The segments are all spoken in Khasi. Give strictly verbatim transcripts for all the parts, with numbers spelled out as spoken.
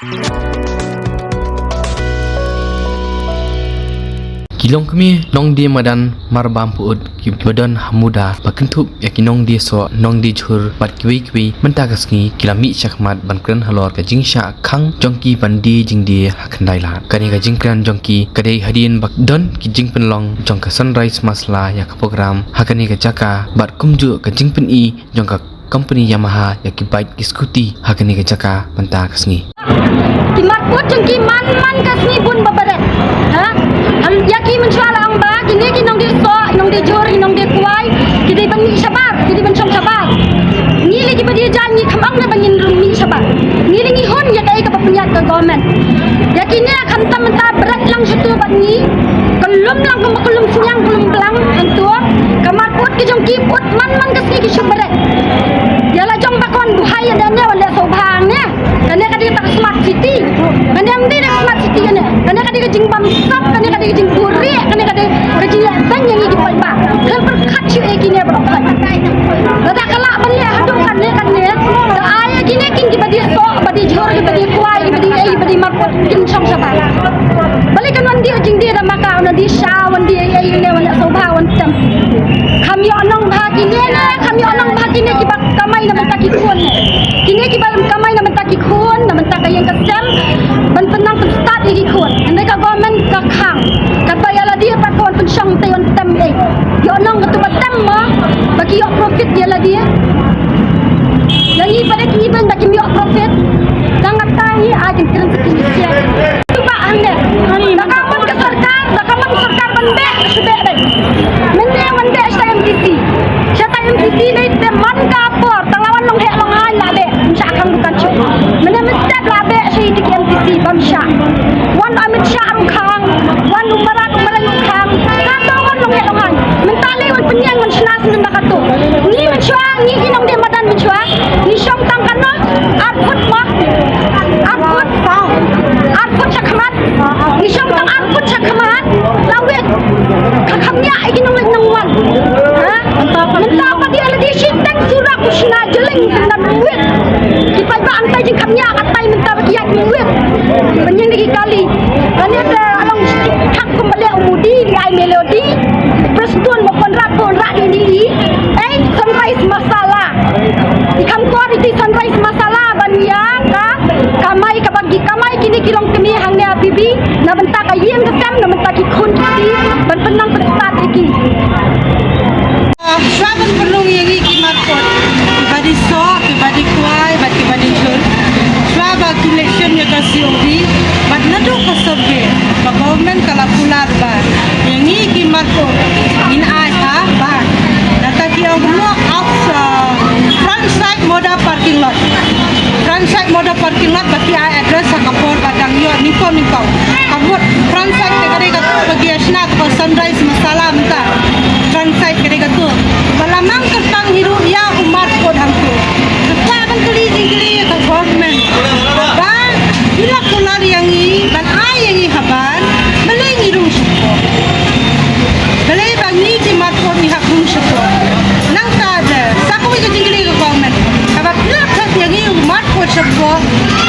Ki longkmie nongdie madan marbam pyut kiba don ha Muda ba kynthup ïa ki nongdie soh, nongdie jhur bad kiwei kiwei mynta ka sngi ki la mih shakhmat ban kren halor ka jingshah khang jong ki ban die jingdie ha khyndai lad. Kane ka jingkren jong ki ka dei hadien ba don ki jingpynlong jong ka Sunrise Masala ïa ka program ha kane ka jaka bad kumjuh ka jingpyni jong ka company Yamaha ïa ki bike ki scooty ha kane ka jaka mynta ka sngi. Ki markut jong ki man man ka sngi bun ba bret. Ha? Ïa ki mynshuwa la ong ba kine ki nongdie soh, nongdie jhur, nongdie kwai, ki dei ban mih shabar, ki dei ban shong shabar. Ngi lei kiba die jaiñ ngi khlem ong ne ba ngin rung mih shabar. Ngi lei ngi hun ïa kaei kaba pynïaid ka government. Ïa kine khamtam mynta bret lang shuh bad ngi. Ka lum lang ka lum sniang ka lum blang hangto. Ka markut ki jong ki put man man ka sngi ki shu bret. Ïa la jong ba kon buhai ïa ne wan leh sngewbha ne. Kane ka dei ka smart city. Kane ka dei ka smart city kane. Kane ka dei ka jingbam sap, kane ka dei ka jingbuhrieh, kane ka dei ka jingleh beiñ ïa ngi ki paidbah. Khlem pyrkhat shuh ïa kine baroh. Lada ka lah ban leh haduh kane kane. Ka ai ïa kine kin kiba die soh, ba die jhur, kiba die kwai, kiba die ei, kiba die markut kin shong shabar. Balei kan wan die jingdie da ma ka, wan die sha, wan die ei ei ne, wan leh sngewbha, wan tem. Kham ïoh nong bha kine ne, kham ïoh nong bha kine kiba kamai na bynta ki khun ne. Kine kiba kamai na bynta ki khun, na bynta ka ïing ka sem, ban pynnang pynstad ïa ki khun. Hynrei ka government ka khang. Katba ïa lade pat ka wan pynshong te wan tem ei. Ïoh nong katu ba tem ma, ba ki ïoh profit ïa lade. Ïa ngi pat de ki beiñ ba kim ïoh profit. Tang kata ngi ai kin kren sa ki ngi siat. Tu ba hangne. Da ka mon ka sorkar, da ka mon sorkar ban beh, shu beh dei. Mynne wan beh sha M D C. Sha ta M D C dei te man ka por, tang la wan long heh long haiñ la beh. Ym shah khang dukan shuh. Mynne mynstep la beh sha ïa ki M D C bym shah. Wan Amit Shah ruh khang, wan u Marat u Marat ruh khang. Kato wan long heh long haiñ. Mynta lei wan pynïeng wan shna sngewbha kato. Ngi mynshuwa, ngi ki nongdie madan mynshuwa. Ngi shong tang kano, ar phut ma. Ar phut. Ar phut shakhmat. Ngi shong tang ar phut shakhmat. La wit. Ka kham ïa ki nongleit nongwan. Ha? Mynta pat ïa lade shiteng surok u shna jylling sngewbha wit. Ki paidbah angtai jingkham ïa katai mynta ba ki ïaid wit. Ban ïeng da ki kali. Kane te along thak kumba leh u Modi, di ai Melody. Prestone mo Conrad Conrad ini. Ei, Sunrise Masala. I kham kor iti Sunrise Masala ban ïa ka kamai kaba ki kamai kine ki longkmie hangne ha P B na bynta ka ïing ka sem na bynta ki khun ki kti ban pynnang pynstad ïa ki. Ah, shuwa ban pynlong ïa ngi ki markut, kiba die soh, kiba die kwai bad kiba die jhur. Shuwa ba kin leit shim ïa ka C O D bad naduh ka survey ba government ka la kular ba ïa ngi ki markut ngin ai ha bar. Nangta ki ong kumno, outs, ah, front side Moda parking lot. Front side Moda parking lot ba ki ai address ha ka por ba dang ïoh nyngkong nyngkong. Ka mut front side te ka dei kato ba ki ïa shna ka Sunrise Masala mynta. Front side ka dei kato. Ba la mang kyrpang hi ruh ïa u markut hangto. Ka kwah ban kylli jingkylli ïa ka government. Ba ki la kular ïa ngi ban ai ïa ngi habar. Balei ngi rung shapoh? Balei ba ngi ki markut ngi hap rung shapoh? Nangta de sa kawei ka jingkylli ka government. Haba ki la phet ïa ngi u markut shapoh,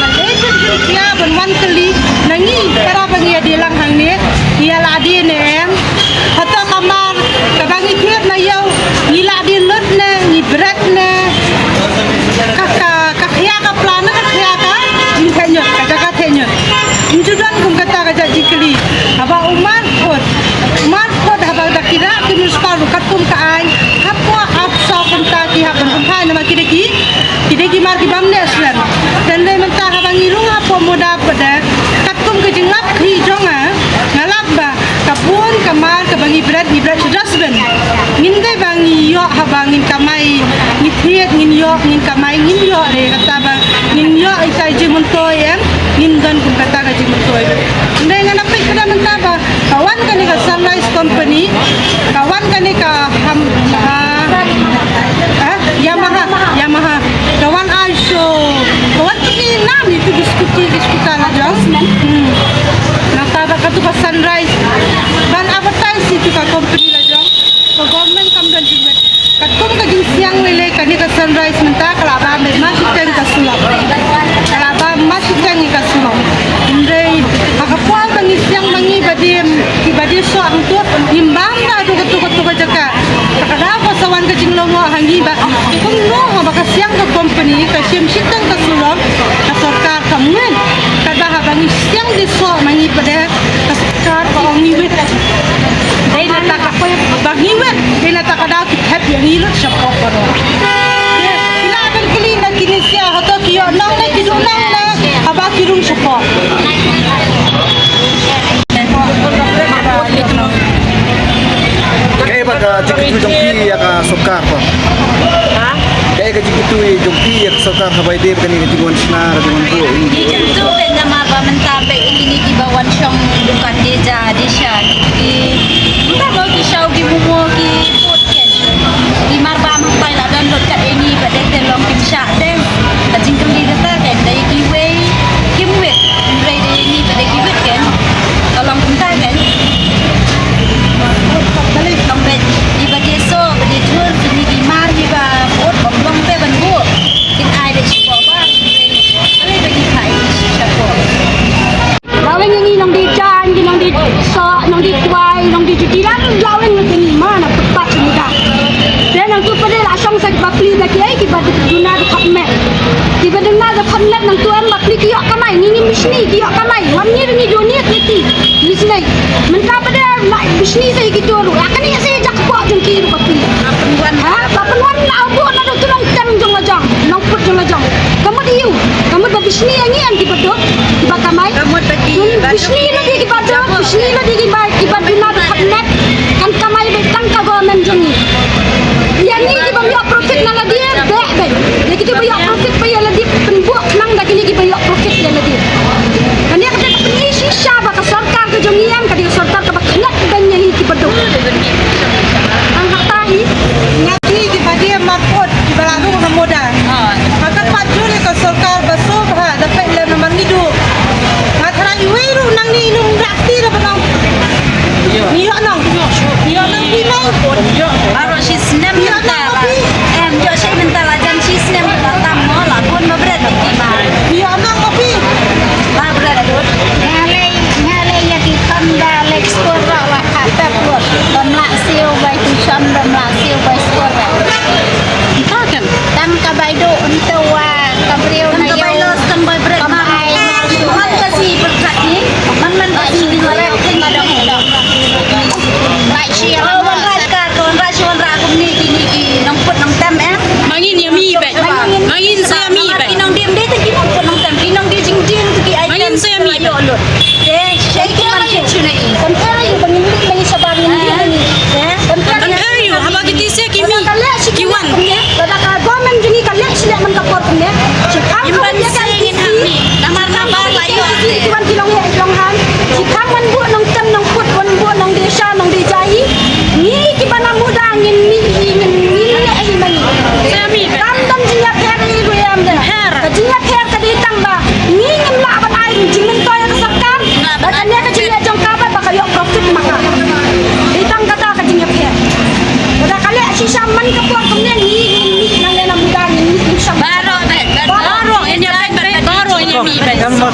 balei phin pynkhia ban wan kylli na ngi para ba ngi ïa die lang hangne, ngi ïa la die ne em? Hato ka mar kaba ngi thied na ïew ngi la die lut ne, ngi bret ne? Ka, ka, ka khia ka pla ne ka khia ka jingthehñiot, ka jaka thehñiot. Ym ju don kum kata ka jait jingkylli. Haba u markut, u markut haba da ki rah ki newspaper ruh katkum ka aiñ, hapoh arphew saw kynta ki hap ban pynphai namar ki dei ki, ki dei ki mar ki bym neh slem. Te hynrei mynta haba ngi rung hapoh Moda pat de, katkum ka jinglap khlieh jong nga, nga lap ba ka bun ka mar kaba ngi bret, ngi bret sha dustbin. Ngim dei ba ngi ïoh haba ngin kamai, ngi thied, ngin ïoh, ngin kamai, ngin ïoh re, kata ba ngin ïoh ita i jingmyntoi em, ngim don kum kata ka jingmyntoi. Hynrei ngan ïa peit pat mynta ba ka wan kane ka Sunrise Company, ka wan kane ka Ham-, ah, ah, Yamaha, Yamaha. Ka wan ai shuh, ka wan pynïaid nam ïa ki scooty, ki scooter la jong. Hmm. Nangta ba katu ka Sunrise ban advertise ïa katu ka company la jong. Ka government kam don jingwit. Katkum ka jingsiang lei lei kane ka Sunrise mynta ka la bam ma shiteng ka sulap. Ka la bam ma shiteng ka sulap. Ngi lut shapoh baroh. Ki la ban kylli na ki nongsiah, hato ki ïoh nong ne ki duh nong ne haba ki rung shapoh. Kaei ba ka jingkitkhlieh jong phi ïa ka sorkar ba? Kaei ka jingkitkhlieh jong phi ïa ka sorkar haba ïadei bad kane ka jingwan shna, ka jingwan buh? Ngi kyntu peit namar ba mynta peit kine kiba wan shong dukan Deja, Disha, ki, ki, mynta mo ki shaw ki momo ki put. Ki mar ba mynta la don lut kat ïa ngi ba dei te long kim shah te. Ka jingkylli kata ken dei kiwei kim wit. Hynrei dei ïa ngi ba dei ki wit ken. Ka long kumta ken. Long beit kiba dei so ba dei jur kine ki mar kiba put ba long te ban buh. Kin ai dei shi ko ba. Hynrei ba ki khai shi sha ko. Laweng ïa ngi nongdie jaiñ, ngi nongdie soh, nongdie kwai, nongdie juti, la laweng ïa ngi ma na putpat sha muda. Te nangtu pat de la shong sa ki bapli da kiei kiba duna da phatmet. Kiba duna da phatmet nangtu em bapli ki ïoh kamai, ngi ngi bishni ki ïoh kamai, wan ngi ngi duni ki ki. Ngi snei. Mynta pat de la bishni sa ki tu ruh. La kane sa jak pok jong ki ruh bapli. Ha, ba pynwan la buh na tu nongtem jong la jong, nongput jong la jong. Ka mut ïa u, ka mut ba bishni ïa ngi em kiba duk, kiba kamai. Ka mut ba ki, bishni ïa ngi kiba duk, bishni ïa ngi kiba, kiba duna da phatmet. Kan kamai beit tang ka government jong ngi. Ïa ngi kiba ïoh profit na lade beit beit. Ïa kiba ïoh profit ba ïa lade pynbuh khnang da kine kiba ïoh profit ïa lade. Kane ka dei ka pyni shisha ba ka sorkar ka jong ngi em ka dei ka sorkar kaba klet beiñ ïa ngi kiba duk. Tang hata hi. Nga ngi kiba dei marput kiba la rung ha muda. Hata pat jur ïa ka sorkar ba suk ha da peit lem namar ngi duh. Nga tharai iwei ruh nangne i nongrah kti da ba nong. Ngi ïoh nong. Ngi ïoh nong phi nong. Baroh shi snem mynta la. Em, ïoh shi mynta la jan shi snem la tam mo la bun ma bret ki ma. Ngi ïoh nong ma phi. Ba bret dut. Nga lei, nga lei ïa ki kham da lei skul ra wa kha pep lut. Bym lah siew bai tuition, bym lah siew bai skul ra. Ka kan. Tang ka bai duh ntu wa ka briew na ïew. Tang bai bret ma. Man ka si berkat ni. Man man ka si berkat ni. Bai shi. Oh, wan rai ka, wan rai shi, wan rai kumni kini ki nongput nongtem eh. Ma ngin ïa mi bai. Ma ngin sa ïa mi bai. Ki nongdie dei te ki nongput nongtem. Ki nongdie jingjing te ki ai. Ma ngin sa ïa mi bai. Te shei ki man ki chune i. Compare ïa u ba ngin leit ba ngin shabar ngin leit ba ngin. Compare ïa u haba ki tisa ki mi. Ki wan. Lada ka government jong ngi ka leh shi leh man ka por kumne. Shi kam ka wan ïa ka N P C. Namar namar la ïoh. Ki wan ki long heh ki long han. Shi kam wan buh nongtem nongput wan buh nongdie sha nongdie jai. Ngi kiba na muda ngin mih hi ngin ngin leh hi ma ngi. Kam don jingïapher hi ruh ïa em de. Ka jingïapher ka dei tang ba ngi ngim lah ban ai jingmyntoi ïa ka sorkar. Ba kane ka jingïa jong ka ba ka ïoh profit ma ka. Dei tang kata ka jingïapher. Lada ka leh shisha man ka por kumne ngi ngin mih nangne na muda ngin mih ngin shong. Baroh, baroh, ngin ïa peit, baroh ngin ïa mih, baroh.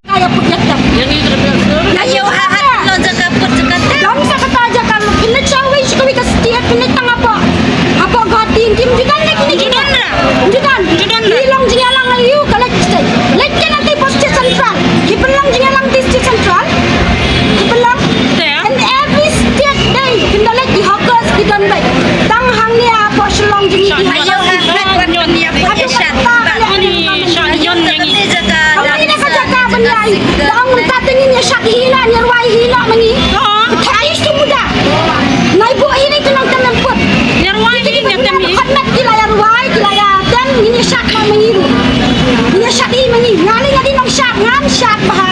Ka ïa put ïa tem. Ïa ngi ka put ïa tem. Ka ïa ha ha lo jaka put jaka tem. Dang sa kata jaka lo pynleit sha wei sha kawei ka state pynleit tang hapoh. Hapoh Guwahati kim ju don leh kine ki. Ju don ra. Ju don. Ju don ra. Ki long jingïalang ïa u ka leit state. Leit ka leit hapoh state central. Ki pynlong jingïalang di state central. Ki pynlong. Te. And every state dei kin da leit ki hawkers ki don beit. Tang hangne hapoh Shillong jong ngi ki hawkers. Ayo ha ha wan ïa put ïa sha. Ani sha yon ïa ngi. Ka mut ïa ka jaka ban ïa i. Da ong mynta te ngin ïa shad hi na, ïa rwai hi na ma ngi. Ka ai shu muda. Nai buh hi na i tu nongtem nongput. Ïa rwai hi na tem hi. Khat met ki la ïa rwai, ki la ïa tem, ngin ïa shad ma ngi ruh. Ngin ïa shad hi ma ngi. Nga ni nga di nongshad, ngan shad bha.